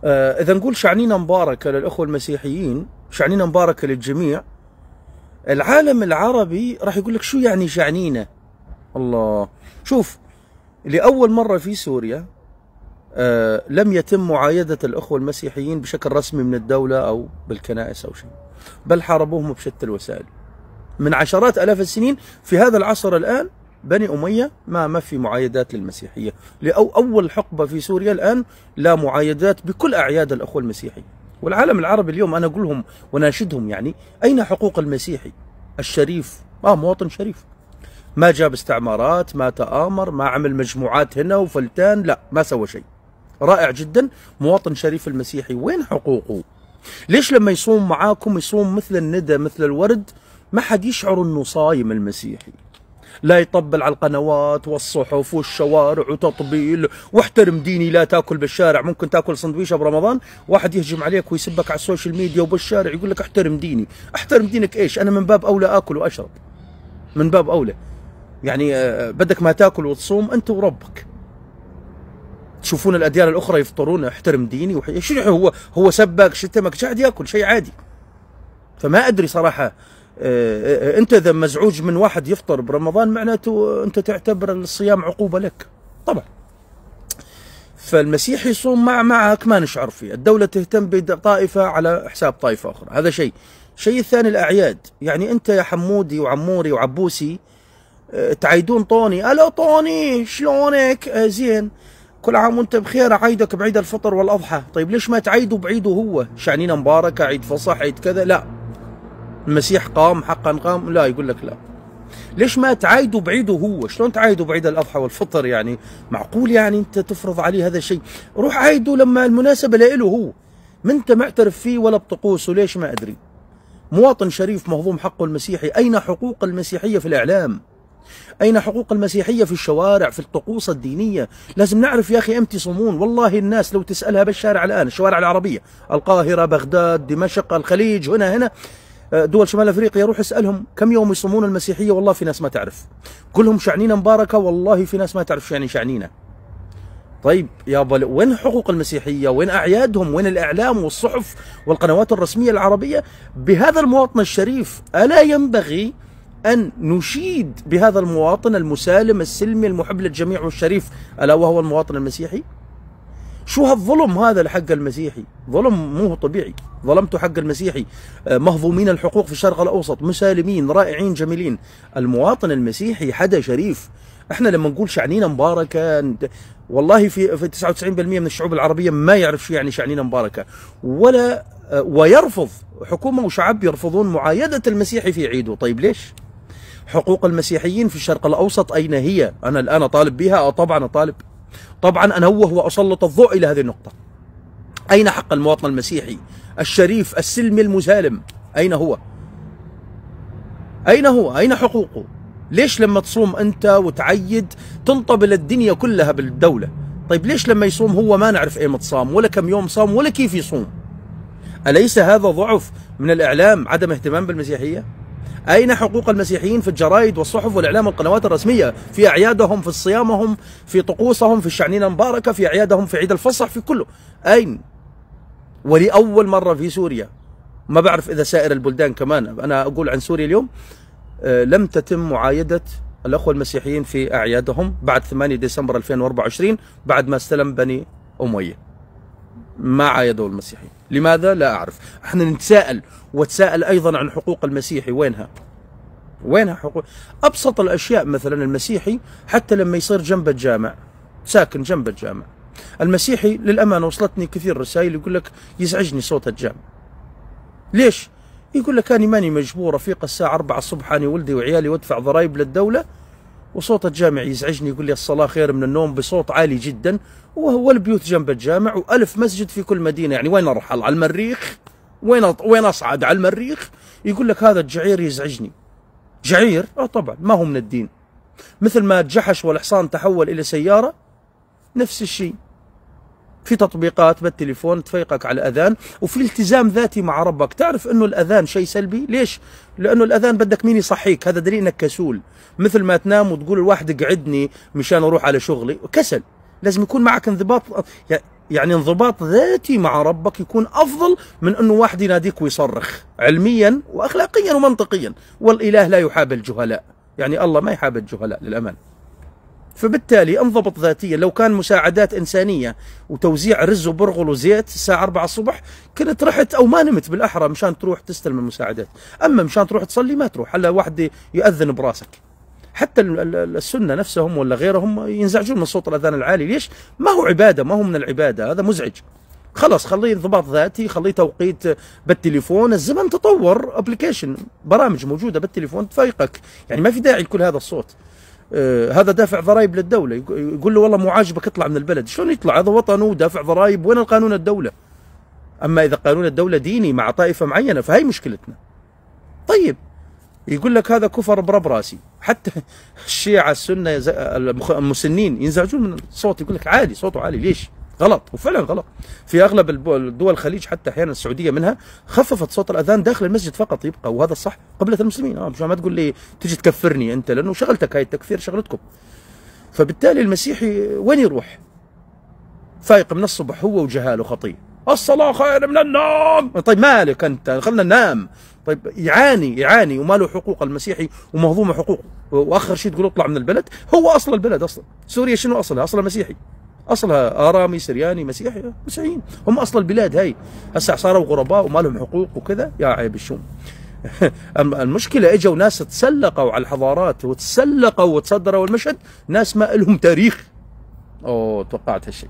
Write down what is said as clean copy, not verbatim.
إذا نقول شعنينة مباركة للأخوة المسيحيين، شعنينة مباركة للجميع، العالم العربي راح يقول لك شو يعني شعنينة؟ الله، شوف، لأول مرة في سوريا لم يتم معايدة الأخوة المسيحيين بشكل رسمي من الدولة أو بالكنائس أو شيء، بل حاربوهم بشتى الوسائل من عشرات آلاف السنين. في هذا العصر الآن بني أمية ما في معايدات للمسيحية، أول حقبة في سوريا الآن لا معايدات بكل أعياد الأخوة المسيحيين. والعالم العربي اليوم أنا أقول لهم وناشدهم، يعني أين حقوق المسيحي الشريف؟ مواطن شريف، ما جاب استعمارات، ما تآمر، ما عمل مجموعات هنا وفلتان، لا ما سوى شيء، رائع جدا، مواطن شريف المسيحي. وين حقوقه؟ ليش لما يصوم معاكم يصوم مثل الندى مثل الورد، ما حد يشعر انه صايم المسيحي؟ لا يطبل على القنوات والصحف والشوارع وتطبيل واحترم ديني، لا تاكل بالشارع، ممكن تاكل سندويشه برمضان واحد يهجم عليك ويسبك على السوشيال ميديا وبالشارع يقول لك احترم ديني. احترم دينك ايش؟ انا من باب اولى اكل واشرب، من باب اولى. يعني بدك ما تاكل وتصوم انت وربك. تشوفون الاديان الاخرى يفطرون احترم ديني شو هو سبك شتمك قاعد ياكل شيء عادي. فما ادري صراحه، انت اذا مزعوج من واحد يفطر برمضان معناته انت تعتبر الصيام عقوبه لك طبعا. فالمسيح يصوم معك ما نشعر فيه، الدوله تهتم بطائفه على حساب طائفه اخرى، هذا شيء. الشيء الثاني الاعياد، يعني انت يا حمودي وعموري وعبوسي تعيدون طوني، الو طوني شلونك؟ زين، كل عام وانت بخير، اعيدك بعيد الفطر والاضحى. طيب ليش ما تعيدوا بعيده هو؟ شعنينة مباركه، عيد فصح، عيد كذا، لا. المسيح قام حقا قام، لا، يقول لك لا. ليش ما تعايدوا بعيده هو؟ شلون تعايدوا بعيد الاضحى والفطر؟ يعني معقول يعني انت تفرض عليه هذا الشيء؟ روح عايدوا لما المناسبه له هو، ما انت معترف فيه ولا بطقوسه. ليش؟ ما ادري. مواطن شريف مهضوم حقه المسيحي. اين حقوق المسيحيه في الاعلام؟ أين حقوق المسيحية في الشوارع، في الطقوس الدينية؟ لازم نعرف يا أخي أمتى يصومون. والله الناس لو تسألها بالشارع الآن، الشوارع العربية، القاهرة، بغداد، دمشق، الخليج، هنا دول شمال أفريقيا، روح اسألهم كم يوم يصومون المسيحية، والله في ناس ما تعرف. كلهم شعنينة مباركة، والله في ناس ما تعرف يعني شعنينة. طيب يابا، وين حقوق المسيحية؟ وين أعيادهم؟ وين الإعلام والصحف والقنوات الرسمية العربية بهذا المواطن الشريف؟ ألا ينبغي أن نشيد بهذا المواطن المسالم السلمي المحب للجميع والشريف، ألا وهو المواطن المسيحي؟ شو هالظلم هذا لحق المسيحي؟ ظلم مو طبيعي. ظلمتوا حق المسيحي. مهضومين الحقوق في الشرق الأوسط، مسالمين رائعين جميلين. المواطن المسيحي حدا شريف. احنا لما نقول شعنينة مباركة، والله في 99% من الشعوب العربية ما يعرف شو يعني شعنينة مباركة، ويرفض، حكومة وشعب يرفضون معايدة المسيحي في عيده. طيب ليش؟ حقوق المسيحيين في الشرق الأوسط أين هي؟ أنا الآن أطالب بها؟ طبعا أطالب، طبعا أنوه وأسلط الضوء إلى هذه النقطة. أين حق المواطن المسيحي الشريف السلمي المسالم؟ أين هو؟ أين هو؟ أين حقوقه؟ ليش لما تصوم أنت وتعيد تنطبل الدنيا كلها بالدولة؟ طيب ليش لما يصوم هو ما نعرف ايمتى صام ولا كم يوم صام ولا كيف يصوم؟ أليس هذا ضعف من الإعلام، عدم اهتمام بالمسيحية؟ أين حقوق المسيحيين في الجرائد والصحف والإعلام والقنوات الرسمية، في أعيادهم، في صيامهم، في طقوسهم، في الشعنينة المباركة، في أعيادهم، في عيد الفصح، في كله؟ أين؟ ولأول مرة في سوريا، ما بعرف إذا سائر البلدان كمان، أنا أقول عن سوريا اليوم، لم تتم معايدة الأخوة المسيحيين في أعيادهم بعد 8 ديسمبر 2024، بعد ما استلم بني أمية. ما عايدوا المسيحيين. لماذا؟ لا أعرف. احنا نتساءل وتساءل أيضا عن حقوق المسيحي، وينها؟ وينها حقوق؟ أبسط الأشياء، مثلا المسيحي حتى لما يصير جنب الجامع، ساكن جنب الجامع، المسيحي للأمانة وصلتني كثير رسائل يقول لك يزعجني صوت الجامع. ليش؟ يقول لك أنا ماني مجبور أفيق الساعة 4 الصبح أنا ولدي وعيالي وأدفع ضرائب للدولة، وصوت الجامع يزعجني. يقول لي الصلاة خير من النوم بصوت عالي جدا، وهو البيوت جنب الجامع و1000 مسجد في كل مدينة، يعني وين أرحل؟ على المريخ؟ وين أصعد؟ على المريخ؟ يقول لك هذا الجعير يزعجني. جعير؟ طبعا ما هو من الدين. مثل ما الجحش والحصان تحول إلى سيارة، نفس الشيء. في تطبيقات بالتليفون تفيقك على الأذان، وفي التزام ذاتي مع ربك. تعرف أنه الأذان شيء سلبي. ليش؟ لأنه الأذان بدك مين يصحيك، هذا دليل أنك كسول. مثل ما تنام وتقول الواحد اقعدني مشان أروح على شغلي، كسل. لازم يكون معك انضباط. يعني يعني انضباط ذاتي مع ربك يكون أفضل من أنه واحد يناديك ويصرخ، علميا وأخلاقيا ومنطقيا. والإله لا يحاب الجهلاء، يعني الله ما يحاب الجهلاء للأمان. فبالتالي انضبط ذاتيا. لو كان مساعدات إنسانية وتوزيع رز وبرغل وزيت الساعة 4 الصبح كنت رحت، أو ما نمت بالأحرى مشان تروح تستلم المساعدات. أما مشان تروح تصلي ما تروح، هلا واحد يأذن براسك. حتى السنة نفسهم ولا غيرهم ينزعجون من صوت الأذان العالي. ليش؟ ما هو عبادة، ما هو من العبادة، هذا مزعج. خلاص خليه انضباط ذاتي، خليه توقيت بالتليفون. الزمن تطور، ابلكيشن برامج موجودة بالتليفون تفيقك، يعني ما في داعي لكل هذا الصوت. هذا دافع ضرائب للدولة، يقول له والله مو عاجبك اطلع من البلد. شلون يطلع؟ هذا وطنه ودافع ضرائب. وين القانون الدولة؟ أما إذا قانون الدولة ديني مع طائفة معينة فهي مشكلتنا. طيب يقول لك هذا كفر برب راسي. حتى الشيعة السنة المسنين ينزعجون من الصوت، يقول لك عالي، صوته عالي. ليش؟ غلط، وفعلا غلط. في اغلب الدول الخليج، حتى احيانا السعوديه منها، خففت صوت الاذان داخل المسجد فقط يبقى، وهذا الصح قبلة المسلمين. مشان ما تقول لي تجي تكفرني انت، لانه شغلتك هاي التكفير شغلتكم. فبالتالي المسيحي وين يروح؟ فايق من الصبح هو وجهاله خطيه، الصلاه خير من النوم. طيب مالك انت، خلنا ننام. طيب يعاني وما له حقوق المسيحي ومهضومه حقوقه، واخر شيء تقول اطلع من البلد. هو اصل البلد اصلا سوريا شنو اصلها؟ اصلها مسيحي، اصلها ارامي سرياني مسيحيين، هم اصل البلاد هاي. هسه صاروا غرباء وما لهم حقوق وكذا، يا عيب الشوم. المشكله اجوا ناس تسلقوا على الحضارات وتصدروا المشهد، ناس ما لهم تاريخ. توقعت هالشيء.